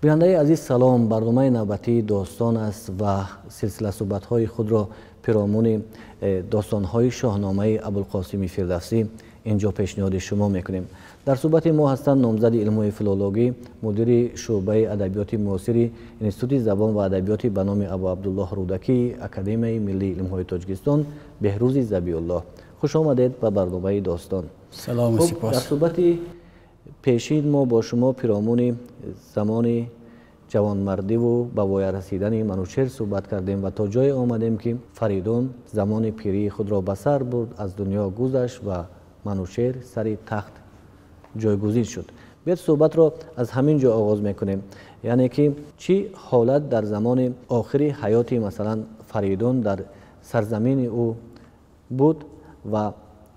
Бинандаи азиз, салом. Барномаи навбатии «Достон» аст ва силсила суҳбатҳои худро пиромуни достонҳои Шоҳномаи Абулқосими Фирдавсӣ инҷо пешниҳоди шумо мекунем. Дар суҳбати мо ҳастанд номзади илмҳои филологӣ, мудири шӯъбаи адабиёти муосири Институти забон ва адабиёти ба номи Абу Абдуллоҳ Рӯдакии Академияи миллии илмҳои Тоҷикистон Беҳрӯзи Забиуллоҳ. Хуш омадед ба барномаи «Достон». Салому сипос. Дар суҳбати пешин мо бо шумо пиромуни замони ҷавонмардиву ба воя расидани Манучеҳр суҳбат кардем ва то ҷое омадем, ки Фаридун замони пирии худро ба сар бурд, аз дунё гузашт ва Манучеҳр сари тахт ҷойгузин шуд. Биёд, суҳбатро аз ҳамин ҷо оғоз мекунем, яъне ки чӣ ҳолат дар замони охири ҳаёти, масалан, Фаридун дар сарзамини ӯ буд ва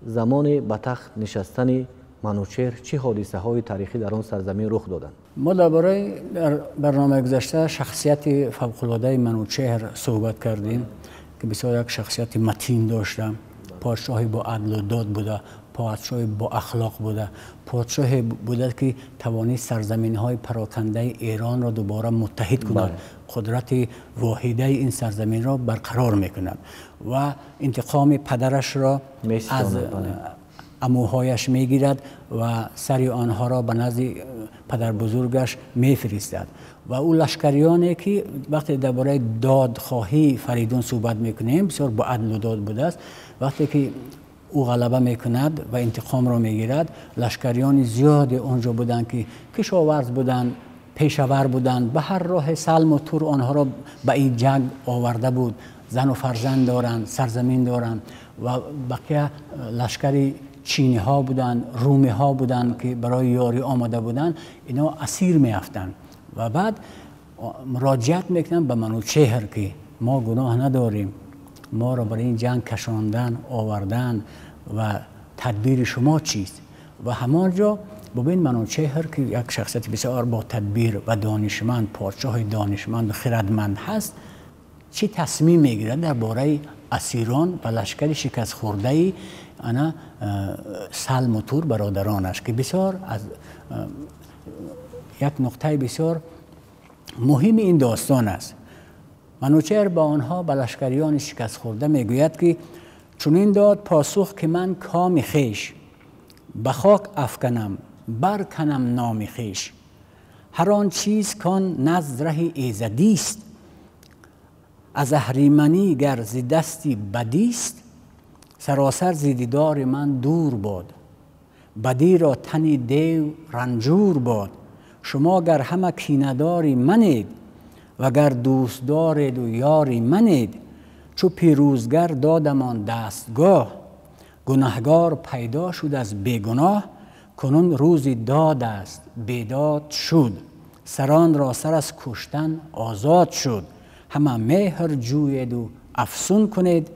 замони ба тахт нишастани Манучеҳр чӣ ҳодисаҳои таърихӣ дар он сарзамин рух доданд? Мо дар бораи дар барномаи гузашта шахсияти фавқулодаи Манучеҳр суҳбат кардем, ки бисёр як шахсияти матин дошта, подшоҳи бо адлу дод буда, подшоҳи бо ахлоқ буда, подшоҳе буда, ки тавонист сарзаминҳои парокандаи Эронро дубора муттаҳид кунад, қудрати воҳидаи ин сарзаминро барқарор мекунад ва интиқоми падарашро аз амӯҳояш мегирад ва сари онҳоро ба назди падарбузургаш мефиристад. Ва ӯ лашкариёне ки вақте дар бораи додхоҳии Фаридун суҳбат мекунем, бисёр бо адлу дод будааст. Вақте ки ӯ ғалаба мекунад ва интиқомро мегирад, лашкариёни зиёде онҷо буданд, ки кишоварз буданд, пешавар буданд, ба ҳар роҳе Салму Тур онҳоро ба ин ҷанг оварда буд, зану фарзанд доранд, сарзамин доранд ва бақия лашкари чиниҳо буданд, румиҳо буданд, ки барои ёрӣ омада буданд. Ино асир меафтанд ва баъд муроҷиат мекунанд ба Манучеҳр, ки мо гуноҳ надорем, моро барои ин ҷанг кашондан овардан ва тадбири шумо чист? Ва ҳамон ҷо бубин, Манучеҳр, ки як шахсияти бисёр бо тадбир ва донишманд, подшоҳи донишманду хирадманд ҳаст, чӣ тасмим мегирад дар бораи асирон ва лашкари шикастхӯрдаи ана Салму Тур, бародаронаш, ки бисёр аз як нуқтаи бисёр муҳими ин достон аст. Манучеҳр ба онҳо, ба лашкариёни шикастхӯрда мегӯяд, ки чунин дод посух, ки ман коми хеш ба хок афканам, барканам номи хеш. Ҳар он чиз кон назд раҳи эзадист, аз аҳриманӣ гар зи дасти бадист, саросар зи дидори ман дур бод, бадиро тани дев ранҷур бод. Шумо гар ҳама кинадори манед, вагар дӯстдореду ёри манед, чу пирӯзгар додамон дастгоҳ, гунаҳгор пайдо шуд аз бегуноҳ. Кунун рӯзи дод аст, бедод шуд, саронро сар аз куштан озод шуд. Ҳама меҳр ҷӯеду афсун кунед,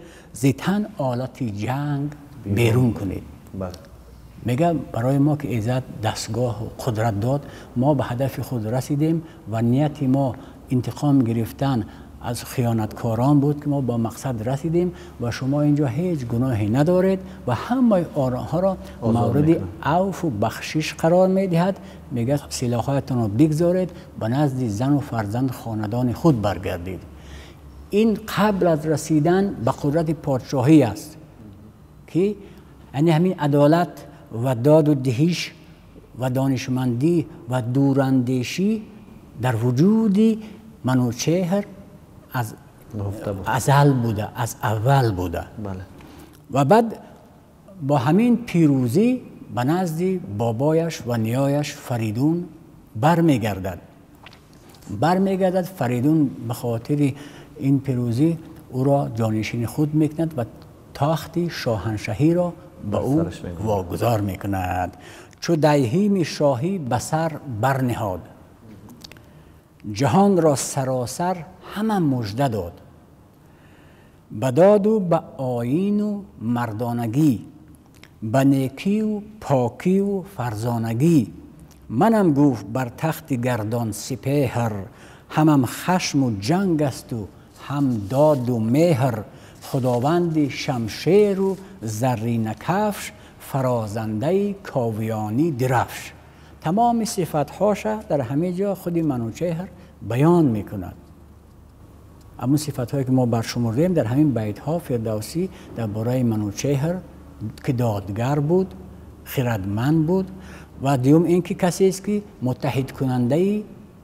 зи тан олати ҷанг берун кунед. Мега, барои мо ки иззат дастгоҳу қудрат дод, мо ба ҳадафи худ расидем ва нияти мо интиқом гирифтан аз хиёнаткорон буд, ки мо ба мақсад расидем ва шумо инҷо ҳеҷ гуноҳе надоред. Ва ҳамаи онҳоро мавриди авфу бахшиш қарор медиҳад. Мегӯяд, силоҳҳоятонро бигзоред, ба назди зану фарзанд, хонадони худ баргардед. Ин қабл аз расидан ба қудрати подшоҳӣ аст, ки яъне ҳамин адолат ва доду диҳиш ва донишмандӣ ва дурандешӣ дар вуҷуди Манучеҳр аз азал буда, аз аввал буда. Ва баъд бо ҳамин пирӯзӣ ба назди бобояш ва ниёяш Фаридун бармегардад. Бармегардад, Фаридун ба хотири ин пирӯзӣ ӯро ҷонишини худ мекунад ва тахти шоҳаншаҳиро ба ӯ вогузор мекунад. Чу дайҳими шоҳӣ ба сар барниҳод, ҷаҳонро саросар ҳама мужда дод. Ба доду ба оину мардонагӣ, ба некию покию фарзонагӣ. Манам, гуфт, бар тахти гардон сипеҳр, ҳамам хашму ҷанг асту ҳам доду меҳр. Худованди шамшеру зарринакафш, фарозандаи ковиёнӣ дирафш. تمام صفت‌هاش در همه جا خود منوچهر بیان میکند. اما صفت‌هایی که ما برشمردیم در همین بیت‌ها فردوسی درباره منوچهر که دادگر بود، خردمند بود و دوم اینکه کسی است که متحد کننده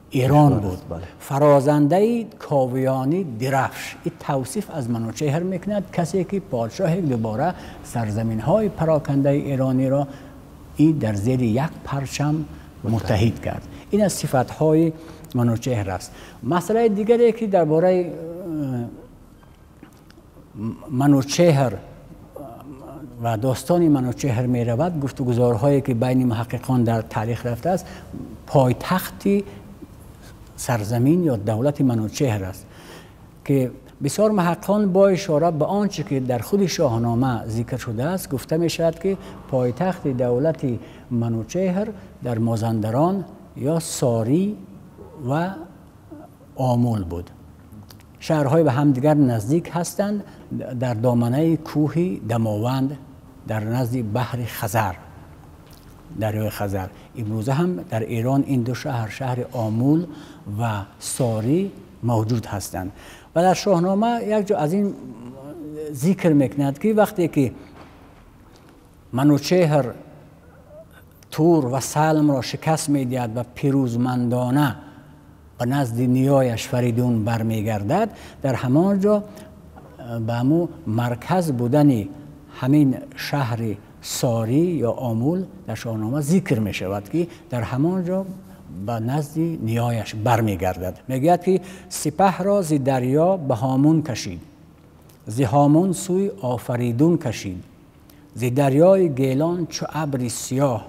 ایران بود، فرازنده کاویانی درفش. این توصیف از منوچهر میکند، کسی که پادشاه دوباره سرزمین‌های پراکنده ایرانی را این در زیر یک پرچم متحد کرد. این از صفت‌های منوچهر است. مسئله دیگری که درباره منوچهر و داستان منوچهر می رود، گفتگوزارهایی که بین محققان در تاریخ رفته است، پایتخت سرزمین یا دولت منوچهر است که بسیار محققان با اشاره به آنچه که در خود شاهنامه ذکر شده است گفته می شود که پایتخت دولت منوچهر در مازندران یا ساری و آمول بود. شهرهای به همدیگر نزدیک هستند، در دامنه کوه دماوند در نزد بحر خزر، دریای خزر. امروزه هم در ایران این دو شهر، شهر آمول و ساری، موجود هستند. و در شاهنامه یک جا از این ذکر میکند که وقتی که منوچهر تور و سلم را شکست میدهد و پیروزمندانه به نزد نیایش فریدون برمیگردد، در همان جا به همو مرکز بودن همین شهر ساری یا آمول در شاهنامه ذکر می شود که در همان جا به نزد نیایش برمیگردد. میگوید که سپه را ز دریا به هامون کشید، ز هامون سوی آفریدون کشید، ز دریای گیلان چو ابر سیاه،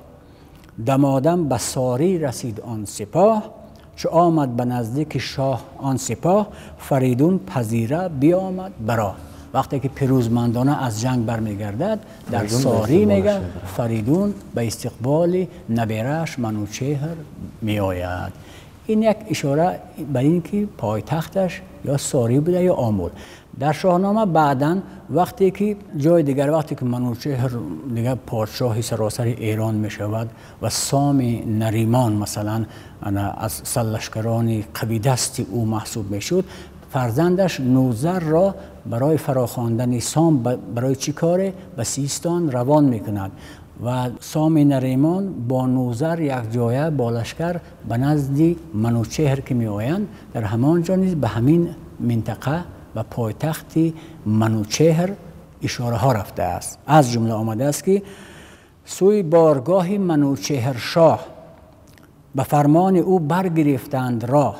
دمادم به ساری رسید آن سپاه، چو آمد به نزدیک شاه آن سپاه، فریدون پذیره بیامد برا. وقتی که پیروزمندانه از جنگ برمیگردد در ساری میگه فریدون به استقبال نبیرش منوچهر میآید. این یک اشاره بر این که پایتختش یا ساری بوده یا آمول. در شاهنامه بعداً وقتی که جای دیگر، وقتی که منوچهر دیگر پادشاه سراسر ایران می شود و سام نریمان مثلا از سرلشکران قوی دست او محسوب می شد، فرزندش نوذر را برای فراخواندن سام برای چی کاره به سیستان روان می کند و سام نریمان با نوذر یک جایه با لشکر به نزد منوچهر که می آیند، در همان جا نیز به همین منطقه و پایتخت منوچهر اشاره ها رفته است. از جمله آمده است که سوی بارگاه منوچهر شاه به فرمان او برگرفتند راه،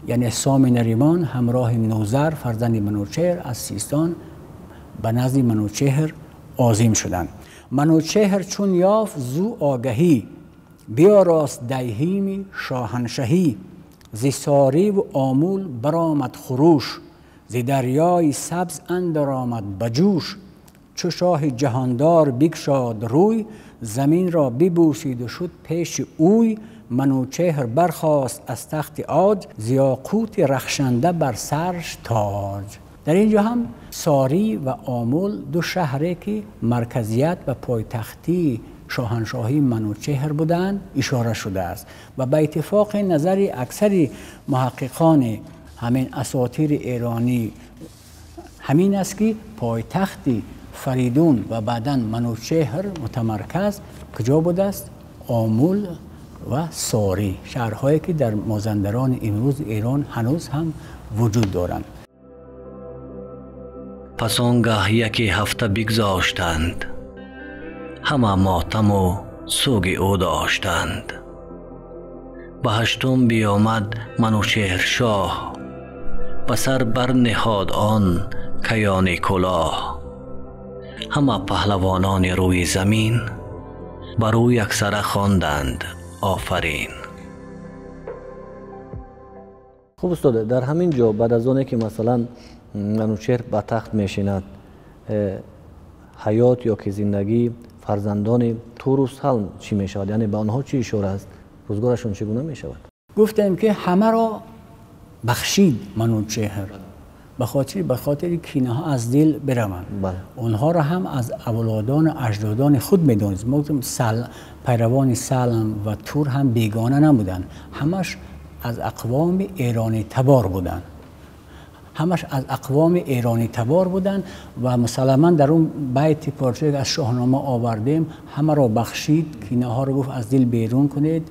یعنی سام نریمان همراه نوذر فرزند منوچهر از سیستان به نزد منوچهر عازم شدند. منوچهر چون یافت زو آگهی، بیاراست دیهیم شاهنشهی، ز ساری و آمول برآمد خروش، ز دریای سبز اندر آمد بجوش، چو شاه جهاندار بگشاد روی، زمین را ببوسید و شد پیش اوی، منوچهر برخاست از تخت عاج، ز یاقوت رخشنده بر سرش تاج. در اینجا هم ساری و آمول دو شهری که مرکزیت و پایتختی شاهنشاهی منوچهر بودند اشاره شده است و به اتفاق نظر اکثر محققان همین اساطیر ایرانی همین است که پایتخت فریدون و بعداً منوچهر متمرکز کجا بوده است؟ آمول و ساری، شهرهایی که در مازندران امروز ایران هنوز هم وجود دارند. پس آنگه یکی هفته بگذاشتند، همه ماتم و سوگ او داشتند. به هشتم بیامد منوچهر شاه، به سر برنهاد آن کیانی کلاه. همه پهلوانان روی زمین بر او یکسره خواندند آفرین. خوب استاد، در همین جا بعد از آنه که مثلا منوچهر به تخت میشیند، حیات یا که زندگی فرزندان تور و سلم چی میشود؟ یعنی به آنها چی اشاره است؟ روزگارشون چگونه میشود؟ گفتیم که همه را بخشید منوچهر به خاطر کینه ها از دل بروند. اونها را هم از اولادان اجدادان خود میدونست. ما گفتیم پیروان سلم و تور هم بیگانه نبودند، همش از اقوام ایرانی تبار بودند، همش از اقوام ایرانی تبار بودند و مسلما در اون بیت پارچه که از شاهنامه آوردیم همه را بخشید، کینه ها را گفت از دل بیرون کنید،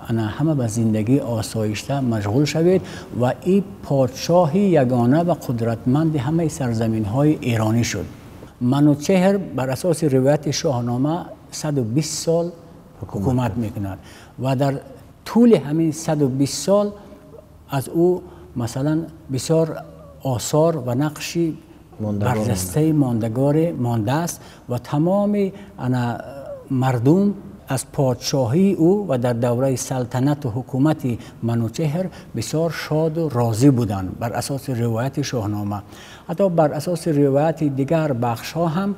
همه به زندگی آسایشته مشغول شوید و این پادشاهی یگانه و قدرتمند همه سرزمین های ایرانی شد. منوچهر بر اساس روایت شاهنامه 120 سال حکومت میکند و در طول همین 120 سال از او مثلا بسیار آثار و نقشی برجسته ماندگار مانده است و تمام مردم از پادشاهی او و در دوره سلطنت و حکومت منوچهر بسیار شاد و راضی بودند بر اساس روایت شاهنامه. حتی بر اساس روایت دیگر بخش ها هم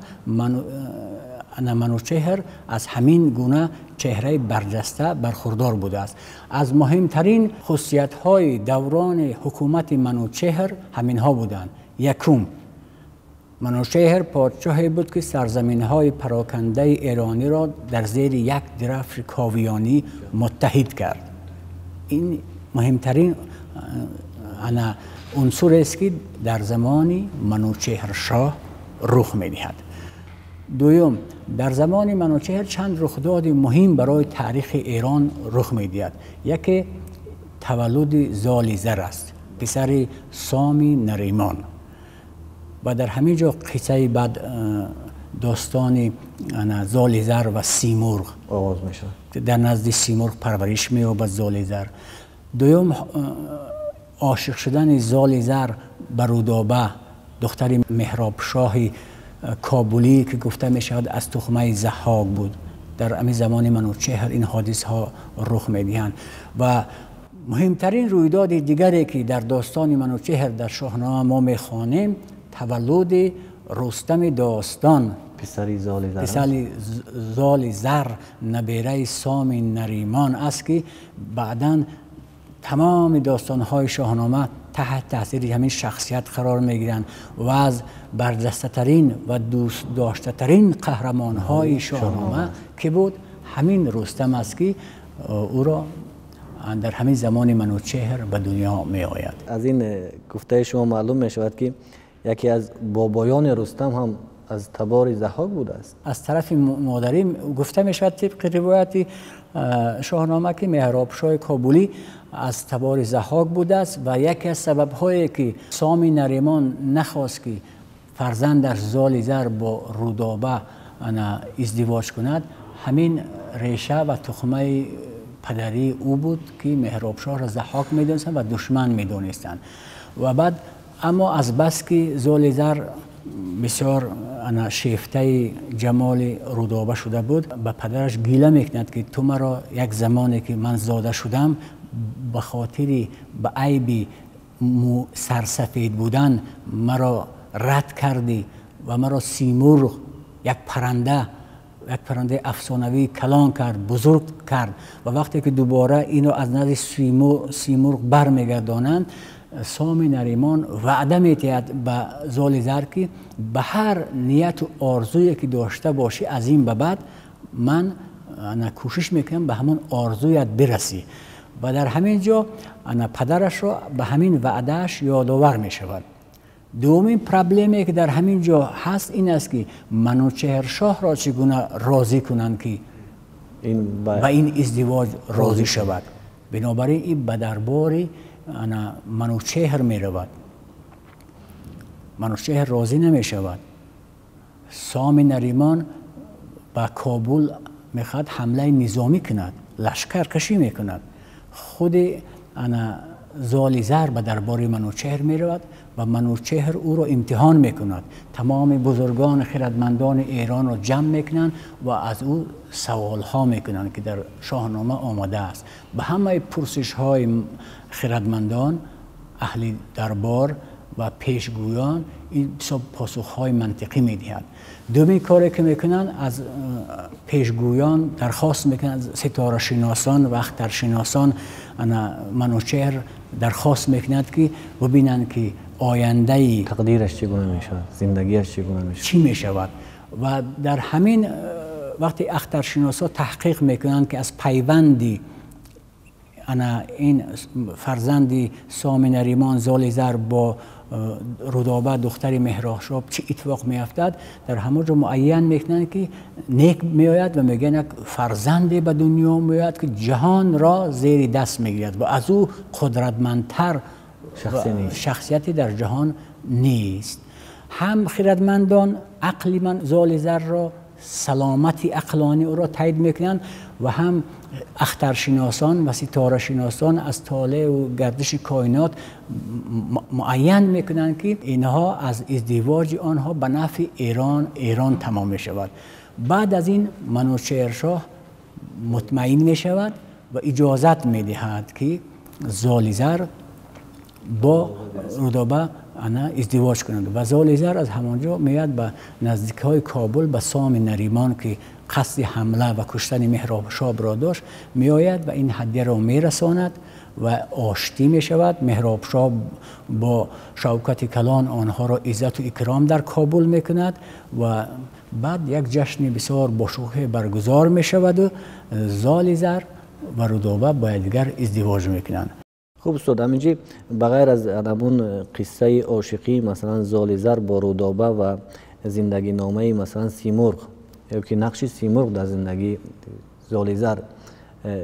منوچهر از همین گونه چهره برجسته برخوردار بوده است. از مهمترین خصوصیت های دوران حکومت منوچهر همین ها بودند. یکم، منوچهر پادشاهی بود که سرزمین‌های پراکنده ایرانی را در زیر یک درفش کاویانی متحد کرد. این مهمترین عنصر است که در زمان منوچهر شاه رخ می‌دهد. دوم، در زمان منوچهر چند رخداد مهم برای تاریخ ایران رخ می‌دهد. یکی تولد زال زر است، پسر سامی نریمان، و در همین جا قصه بعد داستان زال زر و سیمرغ آغاز میشه. در نزد سیمرغ پرورش می‌یابد زال زر. دوم، عاشق شدن زال زر به رودابه، دختر مهراب شاه کابلی که گفته میشود از تخمه ضحاک بود. در همین زمان منوچهر این حادثه ها رخ میدهند. و مهمترین رویداد دیگری که در داستان منوچهر در شاهنامه ما میخوانیم تولد رستم داستان، پسر زال زر، پسر زال زر، نبیره سام نریمان است که بعداً تمام داستان‌های شاهنامه تحت تاثیر همین شخصیت قرار می‌گیرند و از برجسته‌ترین و دوست داشته‌ترین قهرمان‌های شاهنامه که بود همین رستم است که او را در همین زمان منوچهر به دنیا می آید. از این گفته شما معلوم می شود که یکی از بابایان رستم هم از تبار ضحاک بوده است. از طرف مادری گفته می شود طبق روایت شاهنامه که مهراب شاه کابلی از تبار ضحاک بوده است و یکی از سبب‌هایی که سامی نریمان نخواست که فرزندش زال زر با رودابه ازدواج کند همین ریشه و تخمه پدری او بود که مهراب شاه را ضحاک می‌دانستند و دشمن می‌دانستند. و بعد اما از بس که زال زر بسیار شیفته جمال رودابه شده بود به پدرش گیله میکند که تو مرا یک زمانی که من زاده شدم به خاطر به عیب سرسفید بودن مرا رد کردی و مرا سیمرغ، یک پرنده افسانوی کلان کرد، بزرگ کرد و وقتی که دوباره اینو از نزد سیمرغ برمیگردانند سامی نریمان وعده می‌دهد به زال زر که به هر نیت و آرزویی که داشته باشی از این به بعد من کوشش میکنم به همون آرزویت برسی. و در همین جا پدرش را به همین وعدهش یادآور می شود. دومین پرابلمی که در همین جا هست این است که منوچهر شاه را چگونه راضی کنند که به این ازدواج راضی شود. بنابراین این به دربار منوچهر می رود. منوچهر راضی نمی شود. سام نریمان به کابل می خواهد حمله نظامی کند، لشکر کشی می کند. خود زال زر به دربار منوچهر می رود و منوچهر او را امتحان می کند. تمام بزرگان خردمندان ایران را جمع می کنند و از او سوال ها می کنند که در شاهنامه آماده است. به همه پرسش های خردمندان، اهل دربار و پیشگویان این پاسخ های منطقی می دهد. دومین کاری که میکنن از پیشگویان درخواست میکنن، از ستاره شناسان و اخترشناسان منوچهر درخواست میکند که ببینند که Ояндаи тақдираш чӣ гуна мешавад, зиндагиаш чӣ гуна мешавад, чӣ мешавад. Ва дар ҳамин вақти ахтаршиносҳо таҳқиқ мекунанд, ки аз пайванди ана ин фарзанди Соми Наримон Золи Зар бо Рудоба духтари Меҳрошоб чӣ иттифоқ меафтад, дар ҳамон ҷо муайян мекунанд, ки нек меояд ва мегӯянд як фарзанде ба дунё меояд, ки ҷаҳонро зери даст мегирад ва аз ӯ қудратмандтар шахсияте дар ҷаҳон нест. Ҳам хирадмандон ақли ман Золи Зарро, саломати ақлонӣ ӯро таъйид мекунанд ва ҳам ахтаршиносон ва ситорашиносон аз толеъу гардиши коинот муайян мекунанд, ки инҳо аз издивоҷи онҳо ба нафъи Эрон тамом мешавад. Баъд аз ин Манучеҳршоҳ мутмаин мешавад ва иҷозат медиҳад, ки Золи Зар бо Рудоба ана издивоҷ кунанд. Ва Золи Зар аз ҳамон ҷо меояд ба наздикиҳои Кобул, ба Соми Наримон, ки қасди ҳамла ва куштани Меҳробшобро дошт, меояд ва ин ҳадияро мерасонад ва оштӣ мешавад. Меҳробшоб бо шавкати калон онҳоро иззату икром дар Кобул мекунад ва баъд як ҷашни бисёр бошукӯҳе баргузор мешаваду Золи Зар ва Рудоба бо якдигар издивоҷ мекунанд. Хуб устод, ҳаминҷи ба ғайр аз ҳамон қиссаи ошиқӣ, масалан Золи Зар бо Рудоба ва зиндагиномаи масалан Симурғ ё ки нақши Симурғ дар зиндагии Золи Зар,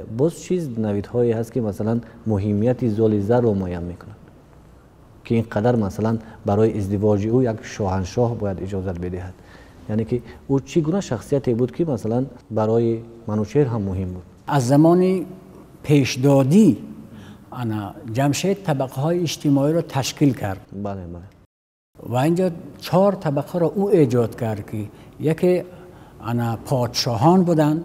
боз чиз навидҳое ҳаст, ки масалан муҳимияти Золи Зарро муайян мекунад, ки ин қадар масалан барои издивоҷи ӯ як шоҳаншоҳ бояд иҷозат бидиҳад? Яъне ки ӯ чӣ гуна шахсияте буд, ки масалан барои Манучеҳр ҳам муҳим буд? Аз замони пешдодӣ ана Ҷамшед табақаҳои иҷтимоиро ташкил кард. Бале, бале. Ва инҷо чор табақаро ӯ эҷод кард, ки яке ана подшоҳон буданд,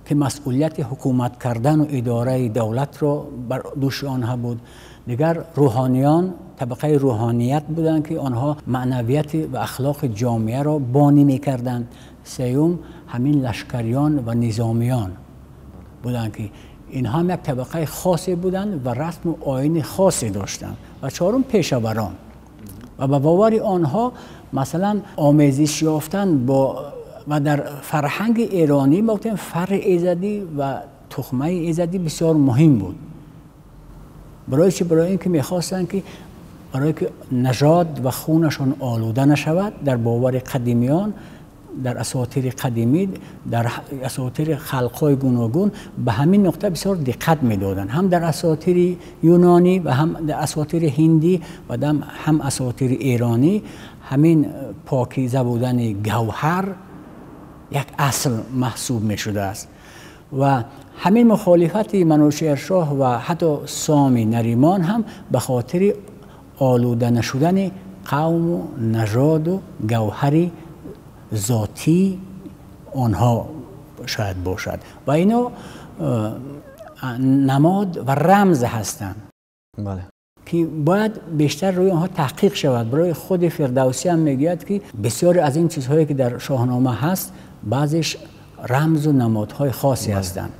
ки масъулияти ҳукумат кардану идораи давлатро бар дӯши онҳо буд. Дигар рӯҳониён, табақаи рӯҳоният буданд, ки онҳо маънавияти ва ахлоқи ҷомеаро бонӣ мекарданд. Сеюм ҳамин лашкариён ва низомиён буданд, ки инҳо ҳам як табақаи хосе буданд ва расму оини хосе доштанд. Ва чорум пешаварон. Ва ба бовари онҳо масалан омезиш ёфтан бо ва дар фарҳанги эронӣ мо гуфтем фарри изадӣ ва тухмаи изадӣ бисёр муҳим буд. Барои чӣ? Барои ин ки мехостанд, ки барои ки нажод ва хунашон олуда нашавад. Дар бовари қадимиён, дар асотири қадимӣ, дар асотири халқҳои гуногун ба ҳамин нуқта бисёр диққат медоданд, ҳам дар асотири юнонӣ ва ҳам дар асотири ҳиндӣ ва ҳам асотири эронӣ. Ҳамин покиза будани гавҳар як асл маҳсуб мешудааст. Ва ҳамин мухолифати Манучеҳршоҳ ва ҳатто Соми Наримон ҳам ба хотири олуда нашудани қавму нажоду гавҳари зотии онҳо шояд бошад. Ва ино намод ва рамз ҳастанд, ки бояд бештар рӯи онҳо таҳқиқ шавад. Барои худи Фирдавсӣ ҳам мегӯяд, ки бисёре аз ин чизҳое ки дар Шоҳнома ҳаст, баъзеш рамзу намодҳои хосе ҳастанд.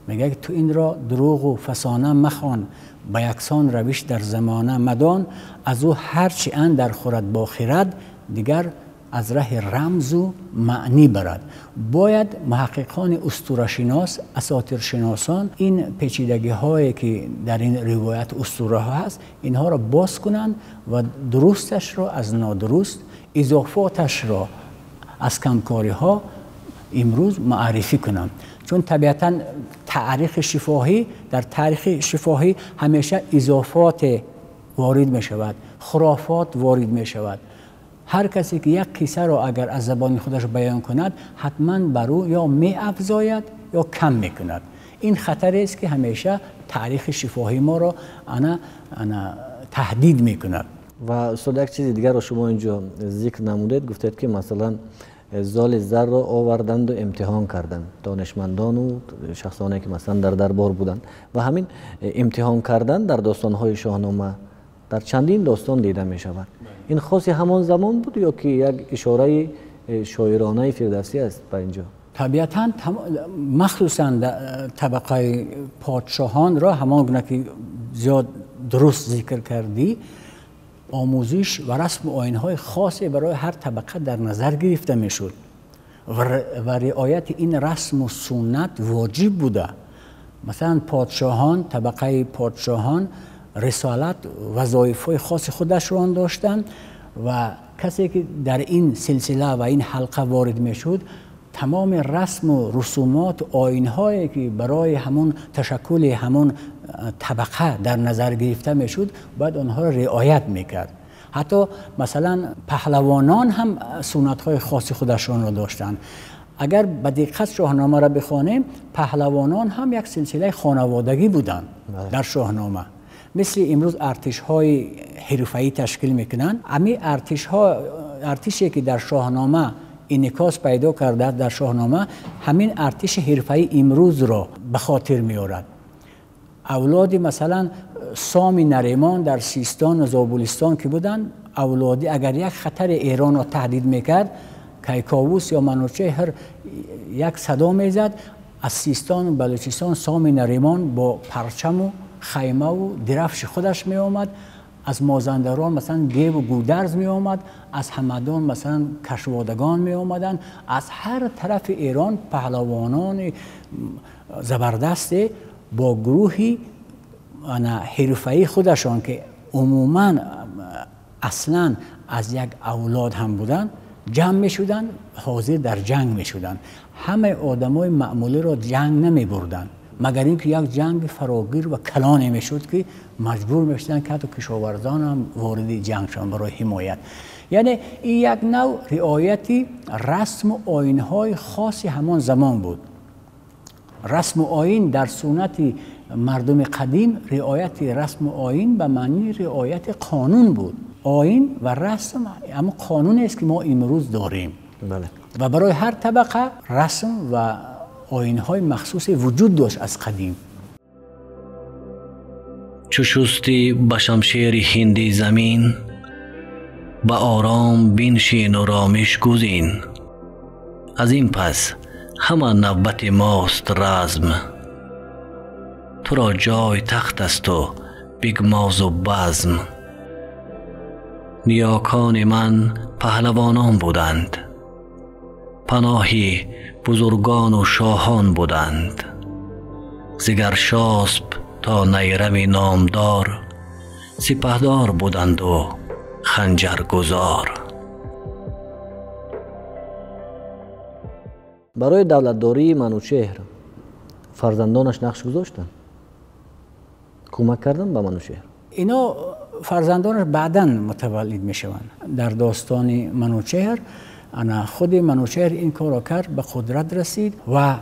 Мегӯяд, ки ту инро дурӯғу фасона махон, ба яксон равиш дар замона мадон, аз ӯ ҳарчи андар хӯрад бо хирад, дигар аз раҳи рамзу маънӣ барад. Бояд муҳаққиқони устурашинос, асотиршиносон ин печидагиҳое ки дар ин ривоят устураҳо ҳаст, инҳоро боз кунанд ва дурусташро аз нодуруст, изофоташро аз камкориҳо имрӯз муаррифӣ кунанд. Чун табиатан таърихи шифоҳӣ, дар таърихи шифоҳӣ ҳамеша изофот ворид мешавад, хурофот ворид мешавад. Ҳар касе ки як қиссаро агар аз забони худаш баён кунад, ҳатман бар ӯ ё меафзояд ё кам мекунад. Ин хатарест, ки ҳамеша таърихи шифоҳии моро ана таҳдид мекунад. Ва устод, як чизи дигарро шумо инҷо зикр намудед, гуфтед, ки масалан Золи Зарро оварданду имтиҳон карданд донишмандону шахсоне, ки масалан дар дарбор буданд. Ва ҳамин имтиҳон кардан дар достонҳои Шоҳнома дар чандин достон дида мешавад. Ин хоси ҳамон замон буд ё ки як ишораи шоиронаи Фирдавсӣ аст ба инҷо? Табиатан махсусан табақаи подшоҳонро, ҳамон гуна ки зиёд дуруст зикр кардӣ, омӯзиш ва расму оинҳои хосе барои ҳар табақа дар назар гирифта мешуд ва риояти ин расму суннат воҷиб буда. Масалан, подшоҳон, табақаи подшоҳон рисолат, вазоифҳои хоси худашро доштанд ва касе ки дар ин силсила ва ин ҳалқа ворид мешуд, тамоми расму русумот, оинҳое ки барои ҳамон ташаккули ҳамон табақа дар назар гирифта мешуд, бояд онҳоро риоят мекард. Ҳатто масалан паҳлавонон ҳам суннатҳои хоси худашонро доштанд. Агар ба диққат шоҳномаро бихонем, паҳлавонон ҳам як силсилаи хонаводагӣ буданд дар шоҳнома. Мисли имрӯз артишҳои ҳирфаӣ ташкил мекунанд, ҳамин артише ки дар шоҳнома инъикос пайдо кардааст, дар шоҳнома ҳамин артиши ҳирфаӣ имрӯзро ба хотир меорад. Авлоди масалан Соми Наримон дар Систон ва Зобулистон ки буданд, авлоди агар як хатари Эронро таҳдид мекард, Кайковус ё Манучеҳр як садо мезад, аз Систон ва Балучистон Соми Наримон бо парчаму хаймаву дирафши худаш меомад, аз Мозандарон масалан Геву Гударз меомад, аз Ҳамадон масалан Кашводагон меомаданд. Аз ҳар тарафи Эрон паҳлавонони забардасте бо гурӯҳи ҳирфаи худашон ки умуман аслан аз як авлод ҳам буданд, ҷамъ мешуданд, ҳозир дар ҷанг мешуданд. Ҳамаи одамои маъмулиро ҷанг намебурданд, магар ин ки як ҷанги фарогир ва калоне мешуд ки маҷбур мешуданд ки ҳатто кишоварзон ҳам вориди ҷанг шаванд барои ҳимоят. Яъне ин як нав риояти расму оинҳои хоси ҳамон замон буд. Расму оин дар суннати мардуми қадим, риояти расму оин ба маънии риояти қонун буд. Оин ва расм ҳамон қонунест ки мо имрӯз дорем ва барои ҳар табақа расм ва оинҳои махсусе вуҷуд дошт аз қадим. Чу шустӣ ба шамшери ҳинди замин, ба ором биншину ромиш гузин. Аз ин пас ҳама навбати мост разм, туро ҷой тахт асту бигмозу базм. Ниёкони ман паҳлавонон буданд, паноҳи бузургону шоҳон буданд. Зигаршосп то найрами номдор, сипаҳдор буданду ханҷаргузор. Барои давлатдории Манучеҳр фарзандонаш нақш гузоштанд? Кӯмак карданд ба Манучеҳр? Ино фарзандонаш баъдан мутаваллид мешаванд. Дар достони Манучеҳр ана худи Манучеҳр ин корро кард, ба қудрат расид ва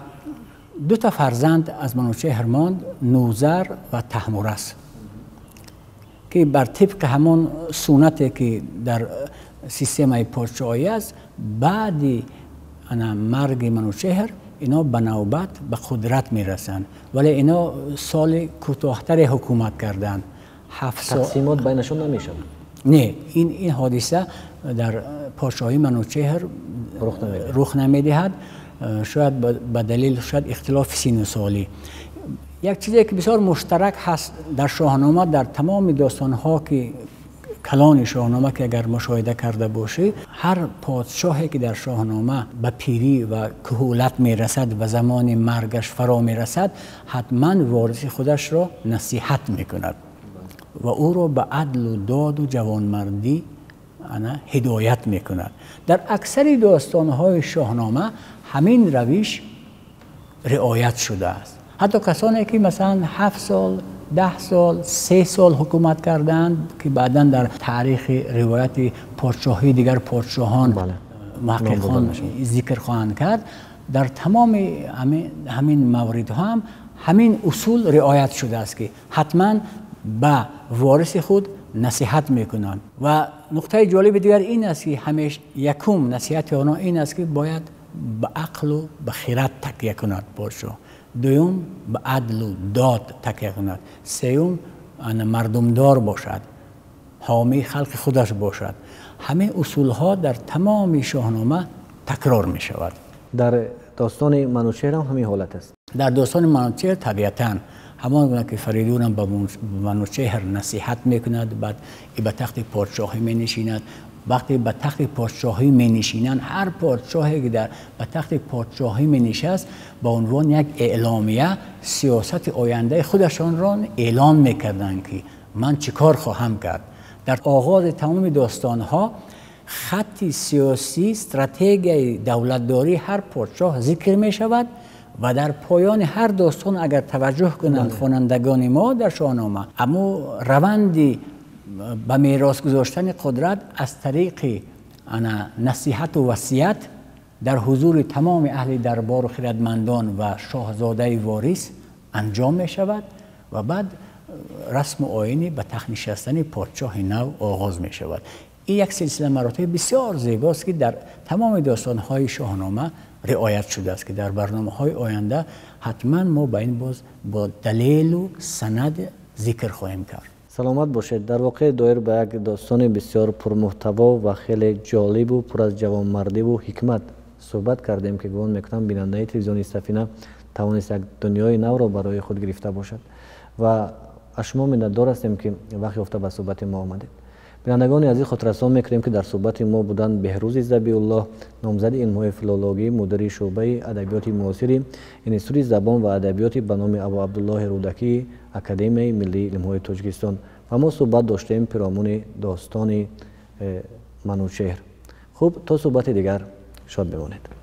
ду та фарзанд аз Манучеҳр монд, Нузар ва Таҳмурас, ки бар тибқи ҳамон суннате ки дар системаи подшоҳӣ аст, баъди ана марги Манучеҳр ино ба навбат ба қудрат мерасанд, вале ино соли кӯтоҳтаре ҳукумат карданд. Тақсимот байнашон намешавад? Не, ин ҳодиса дар подшоҳии Манучеҳр рух намедиҳад, шояд ба далел шояд ихтилофи сину солӣ. Як чизе ки бисёр муштарак ҳаст дар шоҳнома, дар тамоми достонҳо ки калони шоҳнома ки агар мушоҳида карда бошӣ, ҳар подшоҳе ки дар шоҳнома ба пирӣ ва куҳулат мерасад ва замони маргаш фаро мерасад, ҳатман вориси худашро насиҳат мекунад ва ӯро ба адлу доду ҷавонмардӣ ана ҳидоят мекунад. Дар аксари достонҳои шоҳнома ҳамин равиш риоят шудааст. Ҳатто касоне ки масалан 7 сол, 10 сол, 3 сол ҳукумат карданд, ки баъдан дар таърихи ривояти подшоҳии дигар подшоҳон муҳаққиқон зикр хоҳанд кард, дар тамоми ҳамин мавридҳо ҳам ҳамин усул риоят шудааст ки ҳатман ба вориси худ насиҳат мекунанд. Ва нуқтаи ҷолиби дигар ин аст ки ҳамеш якум насиҳати онҳо ин аст ки бояд ба ақлу ба хират такя кунад подшоҳ, дуюм ба адлу дод такя кунад, сеюм мардумдор бошад, ҳомии халқи худаш бошад. ҳамин усулҳо дар тамоми шоҳнома такрор мешавад. Дар достони Манучеҳр ҳам ҳамин ҳолат аст. Дар достони Манучеҳр табиатан Ҳамон гуна ки Фаридун ҳам ба Манучеҳр насиҳат мекунад, баъд ба тахти подшоҳӣ менишинад. Вақте ба тахти подшоҳӣ менишинанд, ҳар подшоҳе ки ба тахти подшоҳӣ менишаст, ба унвони як эъломия сиёсати ояндаи худашонро эълон мекарданд, ки ман чӣ кор хоҳам кард. Дар оғози тамоми достонҳо хатти сиёсӣ, стратегияи давлатдории ҳар подшоҳ зикр мешавад ва дар поёни ҳар достон, агар таваҷҷӯҳ кунанд хонандагони мо дар Шоҳнома, аммо раванди ба мерос гузоштани қудрат аз тариқи насиҳату васият дар ҳузури тамоми аҳли дарбору хирадмандон ва шоҳзодаи ворис анҷом мешавад ва баъд расму оини ба тахт нишастани подшоҳи нав оғоз мешавад. Ин як силсила маротиби бисёр зебост, ки дар тамоми достонҳои Шоҳнома риоят шудааст, ки дар барномаҳои оянда ҳатман мо ба ин боз бо далелу санад зикр хоҳем кард. Саломат бошед. Дар воқеъ доир ба як достони бисёр пурмуҳтаво ва хеле ҷолибу пур аз ҷавонмардиву ҳикмат суҳбат кардем, ки гумон мекунам бинандаи телевизиони Сафина тавонист як дунёи навро барои худ гирифта бошад ва аз шумо миннатдор ҳастем, ки вақт ёфта ба суҳбати мо омадед. Бинандагони азиз, хотиррасон мекунем, ки дар суҳбати мо буданд Беҳрӯзи Забиуллоҳ, номзади илмҳои филологӣ, мудири шӯъбаи адабиёти муосири Институти забон ва адабиёти ба номи Абу Абдуллоҳи Рӯдакии Академияи миллии илмҳои Тоҷикистон, ва мо суҳбат доштем пиромуни достони Манучеҳр. Хуб, то суҳбати дигар шод бимонед.